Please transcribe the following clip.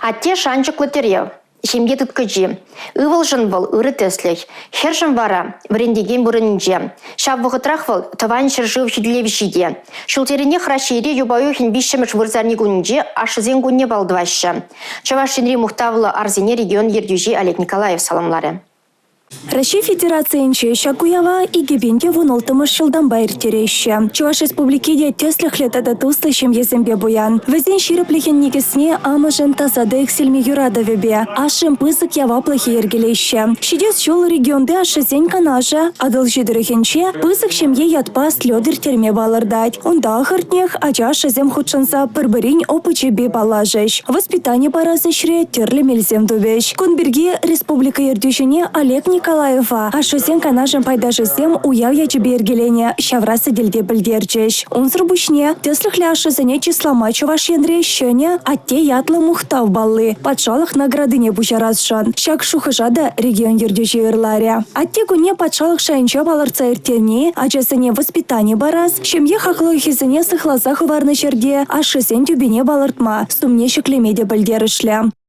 Атте шанчӑклӑ тӗрев, ҫемье тыткӑчи. Ывӑлшӑн вӑл ырӑ тӗслӗх, хӗршӗн вара вӗрентекен вырӑнӗнче. Ҫав вӑхӑтрах вӑл Тӑван ҫӗршыв хӳтӗлевҫи те. Ҫулсеренех Раҫҫейре юпа уйӑхӗн виҫҫӗмӗш вырсарни кунӗнче ашшӗсен кунне палӑртаҫҫӗ. Чӑваш Енри мухтавлӑ арсене регион ертӳҫи Олег Николаев саламларӗ. Раҫҫей Федерацийӗнче ҫак уява 2016-мӗш ҫултанпа ирттереҫҫӗ. Чӑваш Республики те тӗслӗхлӗ тата туслӑ ҫемьесемпе пуян. Вӗсен ҫирӗплӗхӗн никӗсне амӑшӗн таса та иксӗлми юратӑвӗпе, ашшӗн пысӑк яваплӑхӗ йӗркелеҫҫӗ. Ҫитес ҫул регионти ашшӗсен канашӗ Атӑлҫи тӑрӑхӗнче Пысӑк ҫемье ятпа слет ирттерме палӑртать. Унта ахӑртнех ача ашшӗсем хутшӑнса пӗр-пӗрин опычӗпе паллашӗҫ, воспитани парас ӗҫре тӗрлӗ мелсем тупӗҫ. Кун пирки республика ертӳҫине Олег Николаева Ашшӗсен канашӗн пайташӗсем уяв ячӗпе йӗркеленӗ ҫавра сӗтелте пӗлтерчӗҫ. Унсӑр пуҫне тӗслӗхлӗ ашшӗсене чыслама Чӑваш Енре ҫӗнӗ «Атте» ятлӑ мухтав палли, патшалӑх наградине пуҫарасшӑн. Ҫак шухӑша та регион ертӳҫи ырларӗ. Атте кунне патшалӑх шайӗнче палӑртса ирттерни ачасене воспитани парас, ҫемье хаклӑхӗсене сыхласа хӑварнӑ ҫӗрте ашшӗсен тӳпине палӑртма, сумне ҫӗклеме те пӗлтерӗшлӗ.